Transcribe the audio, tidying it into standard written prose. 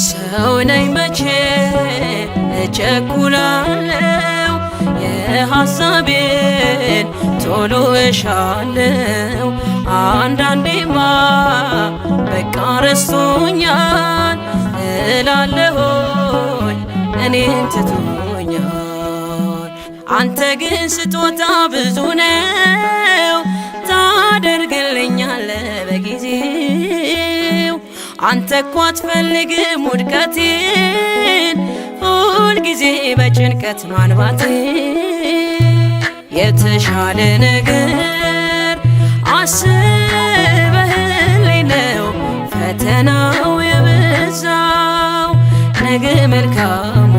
ሰው ነኝ መቼ እቸኩላለሁ፣ የሐሳቤን ቶሎ እሻለው። አንዳንዴማ በቃ ረስቶኛል እላለሆኝ እኔን ትቶኛል። አንተ ግን ስጦታ ብዙ ነው፣ ታደርግልኛለህ በጊዜው። አንተ እኮ አትፈልግም ውድቀቴን፣ ሁልጊዜ በጭንቀት ማንባቴን። የተሻለ ነገር አስበህልኝ ነው ፈተናው የበዛው፣ ነገ መልካም